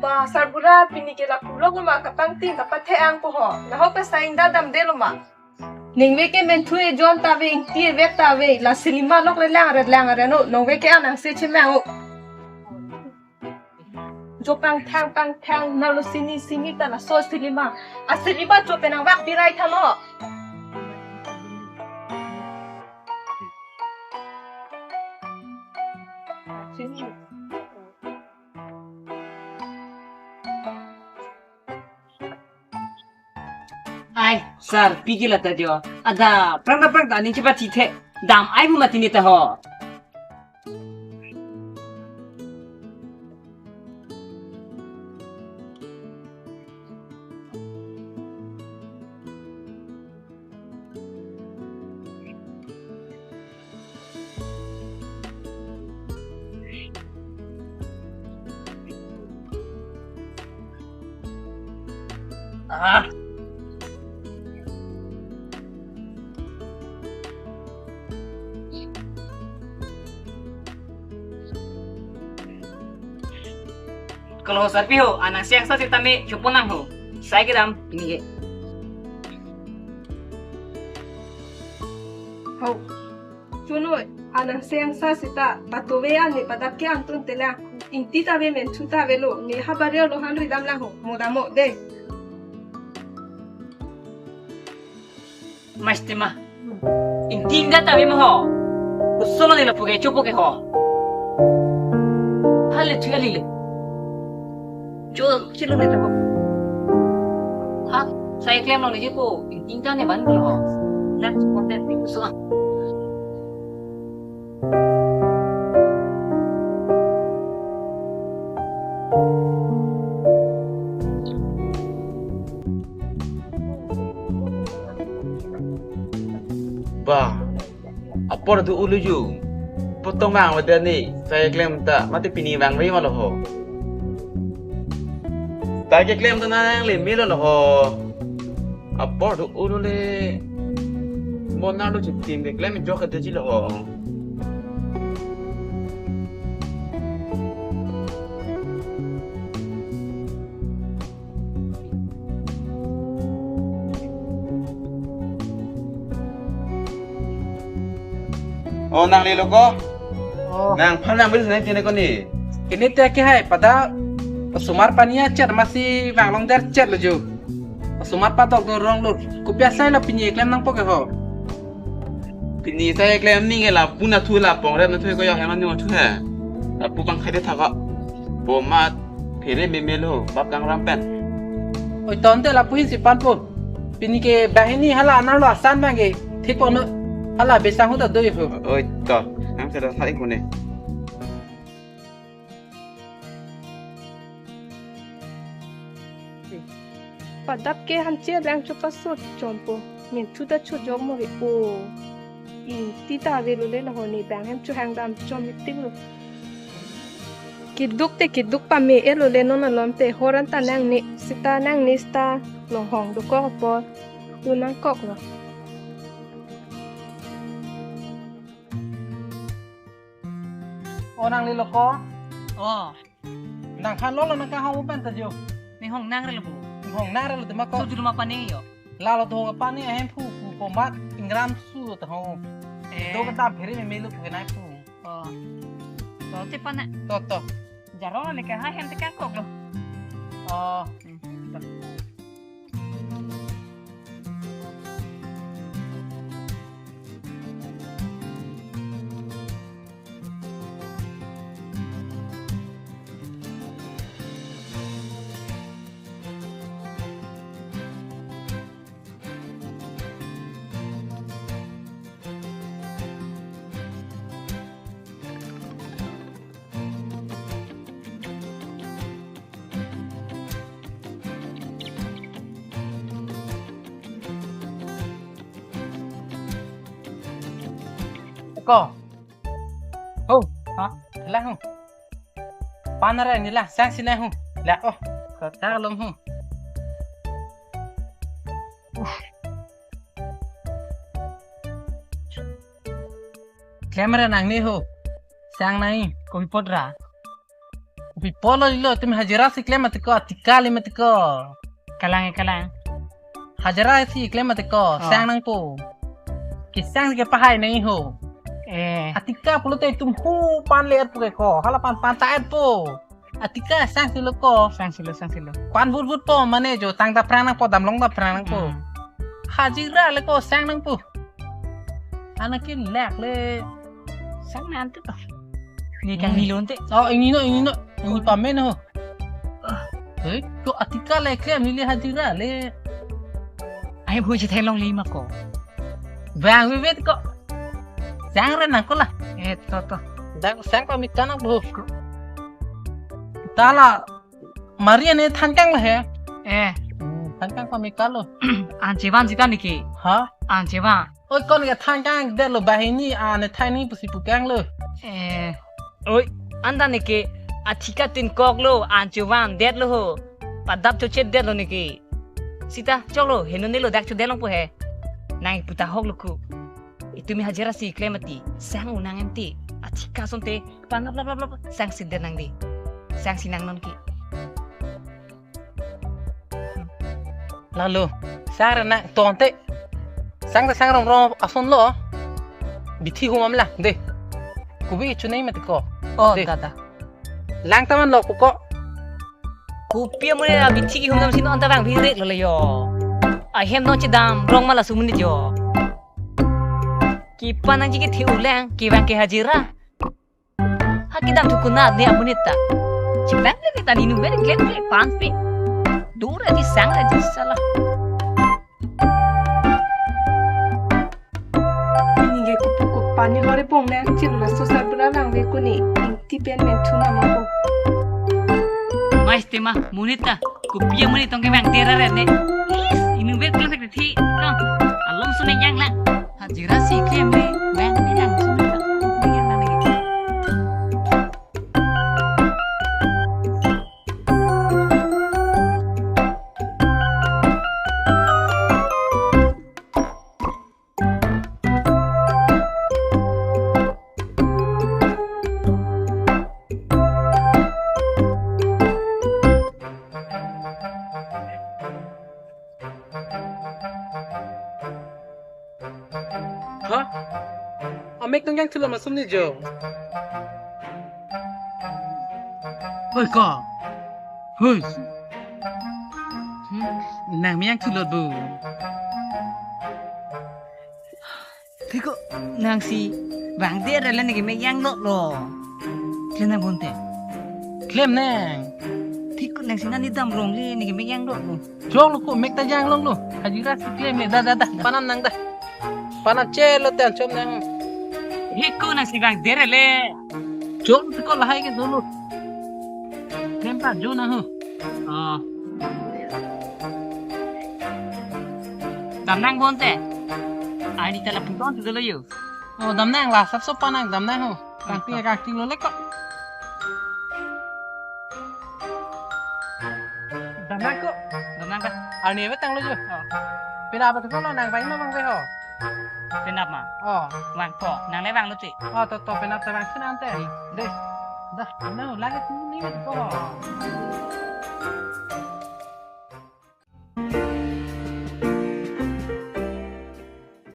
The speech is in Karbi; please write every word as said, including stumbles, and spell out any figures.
Ba, sarbura pini ke lapu lok lo ma kapangting kapathe-ang po ho. Lahok ta sai ingdam damde lo ma. Ningve ke menthu ejon ta ave, ingti evet ta ave, la cinema lok relang relang areno, ningve ke anang se chemang o. Jo pangthang pangthang, nalo sini sini ta laso cinema. A cinema jo penang vak birai tha lo. Ai, sir, pigila ta jo. Ada, prang ta prang ta ani cepat cithe. Dam ai bu mati ni ta ho. Ah. Kalau sarpi ho, anang siang sa sitame chupunang ho. Sai kedam, ini ke. Ho. Chunoi, anang siang sa sita, patuve ani padak ke antun telang. Ingti ta ave menthu ta avelo, ne habar lo han ridam lang ho, mo dam mo de. Mas tema. Ingti ingda ta ave mo ho. Kusolo ni lapu ke chopo ke ho. Hale chu ali le. Jo chilo ne ta ho. Ha, sai klem lo ni je ko. Ingti ingda ne ban ko ho. Let's content ni so. Ba, apor do ulu ju. Potong vang wadah ni, sai klem ta, mati pini vangve ma lo ho. Tai keklem ta nang le melo lo ho. Apor do ulu le. Mo nang lo chitim keklem jok ke ji lo ho. Oh, nang lelo ko? Oh. Nang phan nang beli sana kene ko ni. Kene te ke hai pada osomar pani achet masi vang long der chet lo ju. Osomar padok do rong lo. Kopi asai lo pini klem nangpo ke ho. Pini sai klem ni ke lapu nathu la pong rep nathu ko ya heman ni nathu he. Lapu pangkhai de thak ko. Bo mat phere meme lo bap kang ram pen. Oi, ton te lapu hin si pan po. Pini ke banghini hala anan lo asan bang ke. Thik po no. Hala besang hu ta do ho. Oi, to. Nang se da sai ko ne. Padap ke hanche lang chupa sot chompo. Min thu ta chu jok mo ke o. Ingti ta ave lo le na ho ni bang hem chu hang dam chom itik lo. Keduk te keduk pame-e lo le non alom te horan ta nang ni sita nang ni sita long hong dokok apor. Tu nangkok lo. O nang lelo ko? O. Nang phan lo lo nang kehang open ta jo. Ne hong nang re lo bu. Hong nang re lo tema ko. So dulu ma pani yo. Lalo dong pani ahem phu phu pomat ingram su ta ho. Eh. Do kedam phere meme lo pu kenai pu. O. To te pana. To to. Jaro le ke ha hem te kangkok lo. O. Hmm. To. Ko. Oh, ha, la ho. Pan ra ni la, sang sina ho. La, oh, kata long ho. Camera nang ni ho. Sang nai, kopi pot ra. Pi apotlo ilo, itum hajira si klem mati ko, athika le mati ko. Kalang, kalang. Hajira si klem mati ko, Oh. sang nangpo. Kesang si kepahai nangji ho. Eh. Athika pulote itum hu pan le-etpo ke ko, hala pan pan ta-etpo. Athika sangsi lo ko. Sangsi lo, sangsi lo. Pan vut vutpo mane jo, tang ta prang nangpo, damlong ta prang nangpo. Hmm. Hajira le ko sang nangpo. Anak ke lek le. Sang nang tu to. Ni kang Hmm. ni lo ante. Oh, ingni no, ingni no. Ingni pame no. Hei, ko athika le klem, neli hajira le. Ai bu si thelong lima ko. Bang vivet ko. Sang re nang ko la. Eh, to, to. Dang sang pamik kanang bu. Ta la Maria ne thankang la he. Eh. Hmm, thankang pamik kalo. An chevan sita niki. Ha? An chevan. Oi, ko neke thankang detlo, banghini an ne thai ni pusi pukanglo. Eh. Oi, anta neke athika tin koklo, an chevan detlo ho. Padap chochet detlo neke. Sita, choklo, henone lo dak chodetlo po he. Nang puta hoklo ku. Itum hajira si klem mati, sang unang em ti. Athika asonte, pan lap lap lap lap, sangsi det nang di. Sangsi nang non ke. Lalo, sang re nang to ante. Sang ta sang rong rong ason lo. Bithi humam lang, de. Kopi chunai mati ko. Oh, De. Dada. Lang taman lo ko. Kopi amonit abithi kehumdam si non ta bang birik lo le yo. Ahem non chedam rong ma laso amonit yo. Kepan nangji kethe ulang, kevang ke hajira. Ha kedam thukunat ne amonit ta. Chipang le ta ninu ber klem klem pan pe. Dur aji sang aji sala. Ningke kupu kupan ni lori bong nang chim na susar bra nang ve kuni. Ingti pen men thu nang ko. Mais tema monit ta. Kopi amonit tong kevang tera re ne. Is, inu ber klem sekte thi. Kam. Alom sune yang la. Hajira si klem ne. Bang ne yang sune ta. Yang nang ne. Ha? Amek tong yang thulo masum ni jo. Hoi ko. Hoi. Hmm, nang meyang thulo bu. Thiko nangsi bang der le neke mek yang lo lo. Klem nang bonte. Klem nang. Thiko nangsi nani dam rong le neke mek yang lo lo. Choklo ko mek ta yang long lo. Hajira si klem le da da da. Panan nang da. Panan chelo tan chom nang. Hiko nangsi bang der le. Choklo thiko lahai ke dolo. Klem ta jo nang ho. Oh. Dam nang bonte. Ai ni tala puton tu dolo yo. Oh, dam nang la, sap sop panang dam nang ho. Kangting kangting lo le ko. Dam nang ko. Dam nang ka. Ani ave tanglo jo. Oh. Pina apa tu ko lo nang bai ma mang ve ho. Penap ma? Oh. Vangpo, nang le vanglo ti. Oh, to to penap ta vang sina ante. Hmm. Deh. Dah, ano lagi tu ni ko.